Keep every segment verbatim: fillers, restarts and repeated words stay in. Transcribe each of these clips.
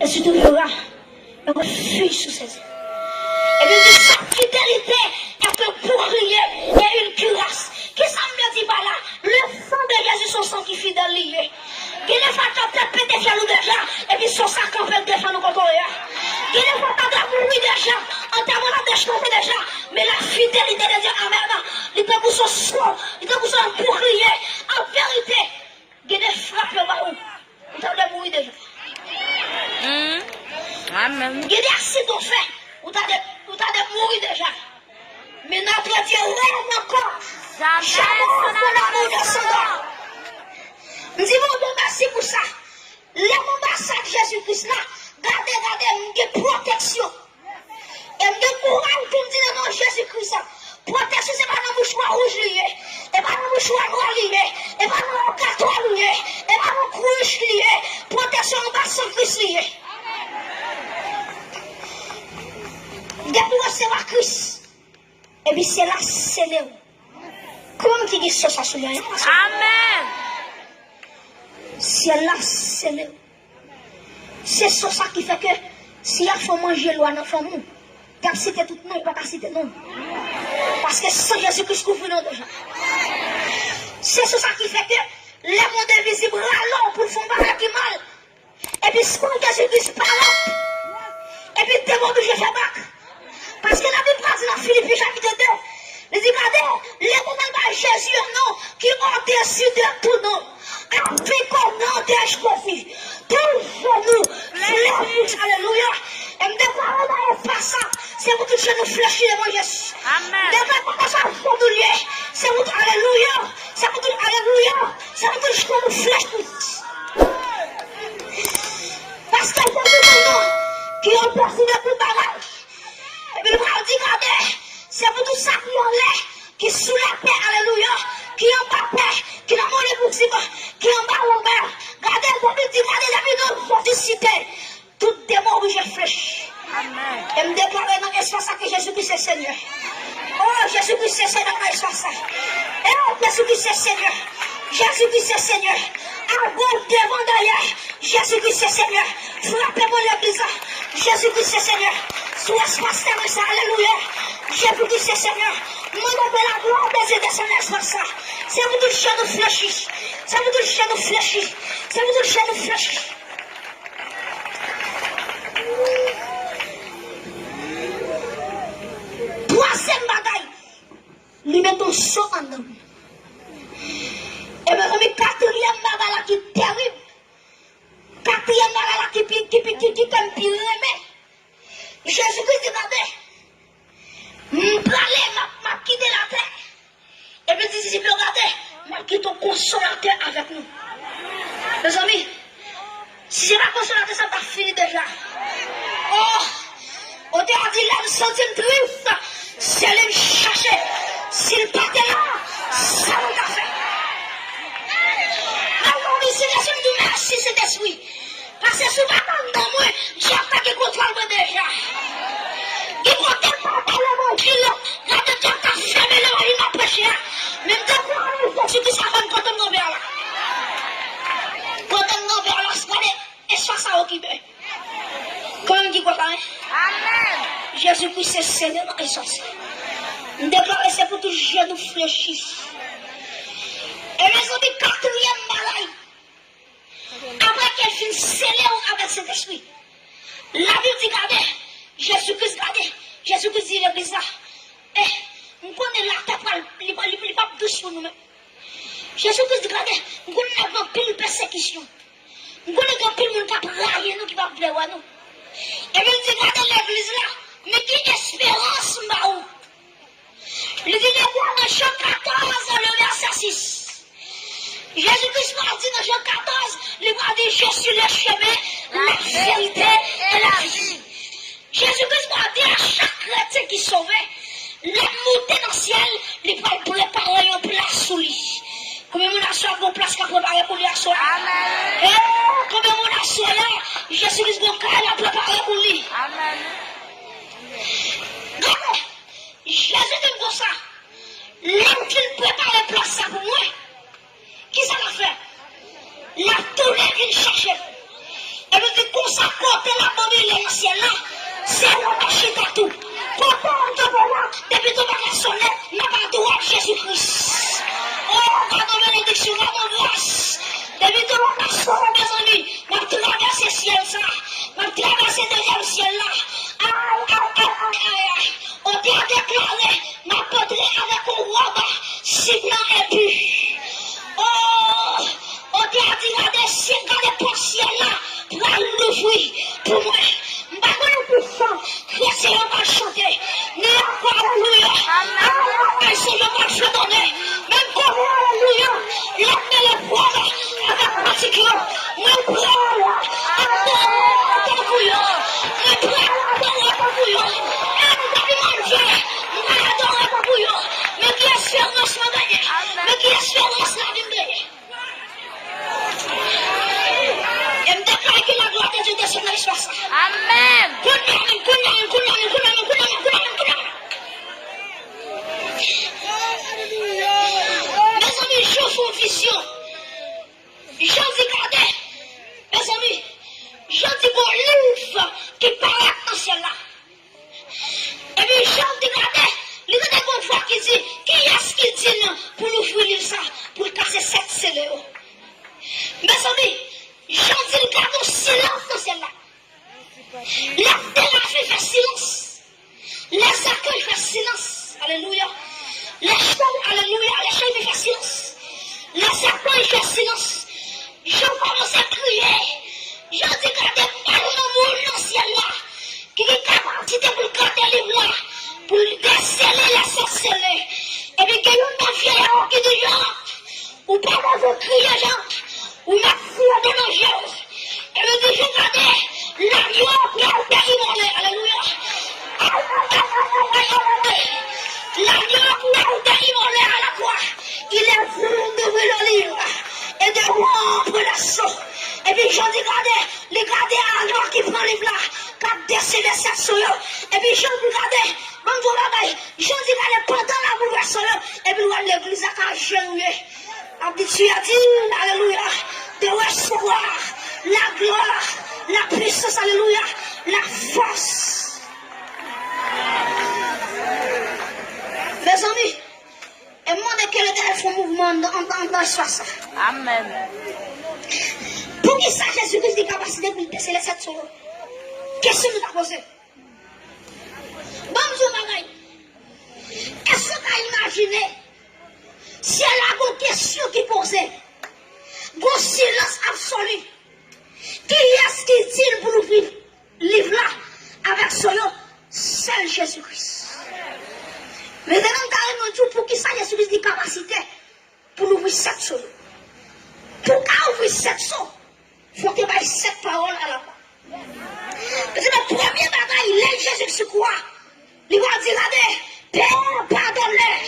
et se trouvera un refuge sous ses ailes. Epi l di, sa fidelite est un bouclier et une cuirasse. Kisa m vle di pa la? Le sang de Jésus, se yon san ki fidèl li ye. Gen de fwa, t ap pete fyèl ou deja, epi se yon sa kanpe l defann ou kote w ye a. Gen de fwa, w ta dwe mouri deja, antèman w ta dwe chante deja, men la fidelite de Dieu, amèn, li tankou se yon so, li tankou se yon boukliye. An verite, gen de frap yo ba ou, ou ta dwe mouri deja. Amèn. Gen de aksidan w fè, ou ta dwe, ou ta dwe mouri deja. Men notre Dieu règne encore. Jamais son amour ne s'endort. M di Bondye mèsi pou sa. Lè m anba sa Jezi Kris la, gade, gade, m gen pwoteksyon. E m gen kouraj pou m di nan non Jezi Kris la. Pwoteksyon se pa nan mouchwa wouj li ye, e pa nan mouchwa nwa li ye, e pa nan okatò li ye, e pa nan kwouch li ye. Pwoteksyon anba san Kris li ye. Depi w resevwa Kris, epi syèl la sele w. Kòman ki gen sòs la sou li an? Amèn. Syèl la sele w. Se sòs sa ki fè ke si y ap fè w manje lwa nan fanmi w, y ap site tout non, yo pa ka site non. Paske san Jezi Kris kouvri nou deja. Se sòs sa ki fè ke lèmonn envizib rale w pou l fè w bagay ki mal, epi san Jezi Kris pare, epi demon oblije fè bak. Paske Labib pa di nan Filipi chapit de, li di, gade, Letènèl bay Jezi yon non ki odesi de tou non. Afin qu'au nom de Jésus, tout genou fléchisse. Alelouya. E m deklare nan espas sa, se pou tout genou flechi devan Jezi. Amèn. M deklare pa sa genou l ye, se pou tout, alelouya, se pou tout, alelouya, se pou tout genou flechi. Paske Jezi se non ki odesi de tout bagay. Epi l pral di, gade, se pou tout sa ki anlè, ki sou latè, alelouya, ki anba tè, ki nan mòn envizib, ki anba lanmè. Gade, Bib di, gade, depi non Jezi site, tout demon oblije flechi. Amèn. E m deklare nan espas sa ke Jezi Kris se Senyè. O, Jezi Kris se Senyè nan espas sa. E o, Jezi Kris se Senyè. Jezi Kris se Senyè. Agoch, devan, dèyè. Jezi Kris se Senyè. Frape pou legliz la. Jezi Kris se Senyè. Sou espas tèren sa, alelouya. Jezi Kris se Senyè. Mande ke laglwa de Dye desann nan espas sa. Se pou tout genou flechi. Se pou tout genou flechi. Se pou tout genou flechi. Twazyèm bagay, li mete yon so anndan m. E mezanmi, katriyèm bagay la ki terib, katriyèm bagay la ki pi, ki pi, ki, ki fè m pi renmen, Jezi Kris di, gade, m prale, m ap, m ap kite latè. Epi l di disip yo, gade, m ap kite yon konsolatè avèk nou. Mezanmi, si se pa konsolatè sa, m t ap fini deja. Oh, otè a di, lè m santi m tris, se li m chache. Si l pa te la, sa nou ta fè? Mezanmi, Senyè, si m di w mèsi, Sentespri. Paske si w pa t anndan mwen, dyab ta gen kontwòl mwen deja. Gen kote m pa t al levanjil, gade dyab ta fèmen levanjil m ap preche a. Men m te kwè nan Jezi Kris avan m kote m kanpe a la. Kote m kanpe a la, gade espas sa okipe. Konbyen ki kwè sa, en? Amèn. Jezi Kris se Senyè nan espas sa. M deklare se pou tout genou flechi. E mezanmi, katriyèm bagay. Apre ke l fin sele w avèk Sentespri, Labib di, gade, Jezi Kris, gade, Jezi Kris di legliz la, eh, m konnen latè pral, li, li, li p ap dous pou nou menm. Jezi Kris di, gade, m konnen n ap gen anpil pèsekisyon. M konnen gen anpil moun k ap rayi nou, ki p ap vle wè nou. Epi l di, gade legliz la, men ki esperans m ba ou. Li di, li di nan Jan katòz, le vèsè sis. Jezi Kris pral di nan Jan katòz, li pral di, je suis le chemin, la vérité et la vie. Jezi Kris pral di a chak kretyen ki sove, lè l moute nan syèl, li pral prepare yon plas sou li. Konbyen moun aswè a gon plas k ap prepare pou li aswè a? Amèn. Eh, konbyen moun aswè a, Jezi Kris gon kay l ap prepare pou li? Amèn. Gade, Jezi di m konsa, lè m fin prepare plas sa pou mwen, kisa l ap fè? L ap tounen vin chèche m. Epi l di konsa, kot Kote l ap bòbile nan syèl la, syèl la pa chita tou. Kote w kanpe la, depi tou bagay sonnen, m ap adore w, Jezi Kris. O, gade yon benediksyon, gade yon gras. Depi tou bagay sonnen, mezanmi, m ap travèse syèl sa. M ap travèse dezyèm syèl la. Ay, ay, ay, ay, ay, ay. Otè a deklare, m ap antre avèk yon wòb si blan e pi. O, otè a di, gade, si, gade pòt syèl la pral louvri pou mwen. M pa konnen ki chan kretyen yo pral chante, ni ankò alelouya. Ay, ay, ay, se yo pral fredone. Men m konnen alelouya, lè m mele pwòb avèk pratik yo, mwen prè a adore tankou yo. Mwen prè a adore tankou yo. E m pa di Bondye, m pa adore tankou yo. Men ki esperans mwen genyen? Men ki esperans lavi m genyen? E m deklare ke laglwa de Dye desann nan espas la. Amèn. Kounye a menm, kounye a menm, kounye a menm, kounye a menm. Mezanmi, Jan fè yon vizyon. Jan di, gade, mezanmi, Jan di gon liv ki parèt nan syèl la. Epi Jan di, gade, li tande gon vwa ki di, kiyès ki di n pou louvri liv sa, pou l kase sèt sele yo? Mezanmi, Jan di l gade yon silans nan syèl la. Lè serafen fè silans. Lè zakanj fè silans. Alelouya. Lè chay, alelouya, lè chay fè silans. Lè zakanj fè silans. Jan kòmanse kriye. Jan di, gade, pa gen yon moun nan syèl la ki gen kapasite pou l gade liv la, pou l desele lè sèt sele. Epi gen youn nan vye yo ki di, Jan, ou pa bezwen kriye, Jan. Ou mèt siye de nan je w. Epi di, Jan, gade, lagno an pral te imole. Alelouya. Ay, ay, ay, ay, ay, ay, ay, ay. Lagno an pral te imole à la croix. Il est digne d'ouvrir le livre et de rompre les sceaux. Epi Jan di, gade, li gade lagno ki pran liv la, k ap desele sèt sceaux yo. Epi Jan di, gade, ban m di w yon bagay. Jan di, gade, pandan l ap ouvè sceaux yo, epi l wè legliz la ka ajenouye. Ap di, tu es digne, alelouya, de recevoir la gloire, la puissance, alelouya, la force. Mezanmi, e m mande ke Letènèl fè yon mouvman anndan, anndan, anndan espas sa. Amèn. Poukisa Jezi Kris gen kapasite pou l desele sèt sceaux yo? Kesyon nou ta poze. Ban m di w yon bagay. Èske w ka imajine syèl la gon kesyon ki poze? Gon silans absoli. Kiyès ki di l pou l ouvri liv la avèk sceaux yo? Sèl Jezi Kris. Mezanmi, m ta renmen di w poukisa Jezi Kris gen kapasite pou l ouvri sèt sceaux yo. Pou w ka ouvri sèt sceaux, fò w te bay sèt pawòl alafwa. Paske nan premye bagay, lè Jezi sou kwa, li pral di, gade, Père, pardonne-leur,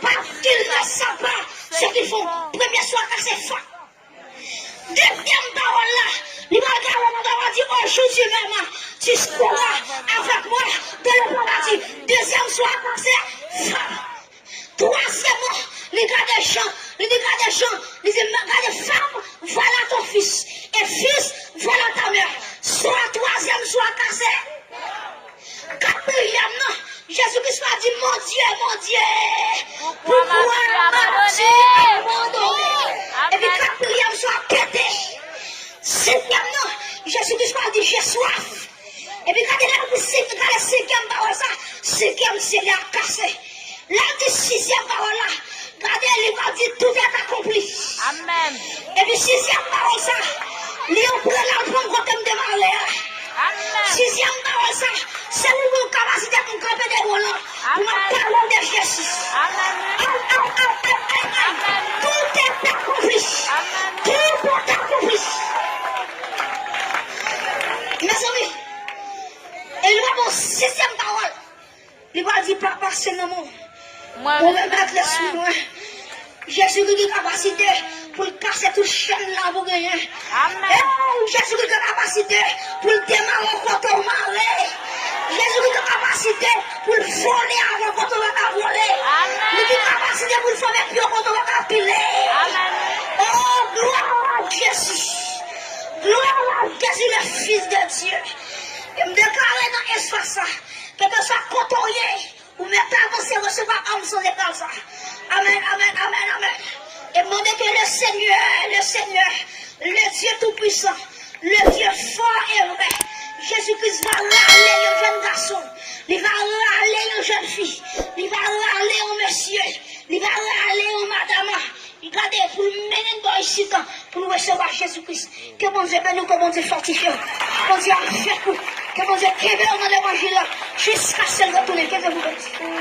parce qu'ils ne savent pas ce qu'ils font. Premye sceaux a kase, fwa. Dezyèm pawòl la, li pral gade nan dwa, pral di, au jour du jugement, tu seras avec moi dans le paradis. Dezyèm sceaux a kase, fwa. Twazyèmman, li gade Jan, li di, gade Jan, li di, gade, femme, voilà ton fils, et fils, voilà ta mère. Sceaux a, twazyèm sceaux a kase. Katriyèm nan, Jezi Kris pral di, mon Dieu, mon Dieu, pourquoi m'as-tu abandonné? Epi katriyèm sceaux a pete. Senkyèm nan, Jezi Kris pral di, j'ai soif. Epi gade lè l di senk, gade senkyèm pawòl sa, senkyèm sele a kase. Lè l di sizyèm pawòl la, gade li pral di, tout est accompli. Amèn. Epi sizyèm pawòl sa, li antre la, l pran kote m demare a. Amèn. Sizyèm pawòl sa, se li pou kapasite pou m kanpe devan w lan, pou m ap pale w de Jezi. Amèn. Ay, ay, ay, ay, ay, ay. Amèn. Tout est accompli. Amèn. Tout est accompli. Mezanmi, e li pral ba w sizyèm pawòl. Li pral di, Papa, se nan mwen. Mwen, ou remèt l sou mwen. Jezi ki gen kapasite pou l kase tout chèn la pou genyen. Amèn. E Jezi ki gen kapasite pou l demare w kote w mare. Jezi ki gen kapasite pou l vole avè w kote w pa ka vole. Amèn. Li gen kapasite pou l fòme pye w kote w pa ka pile. Amèn. Oh, gloire à Jésus. Glwa a Jezi, le Fils de Dieu. E m deklare nan espas sa, kèlkeswa kote w ye, ou mèt avanse resevwa anm san egal sa. Amèn, amèn, amèn, amèn. E m mande ke le Senyè, le Senyè, le Dye Toupwisan, le Dye fò e vrè, Jezi Kris va rale yon jèn gason, li va rale yon jèn fi, li va rale yon mesye, li va rale yon madanm. Gade, pou l mennen n bò isit, pou nou resevwa Jezi Kris. Ke Bondye beni w, ke Bondye fòtifye w, ke Bondye avèk ou, ke Bondye kenbe w nan levanjil la jiskaske l retounen. Ke Bondye beni w.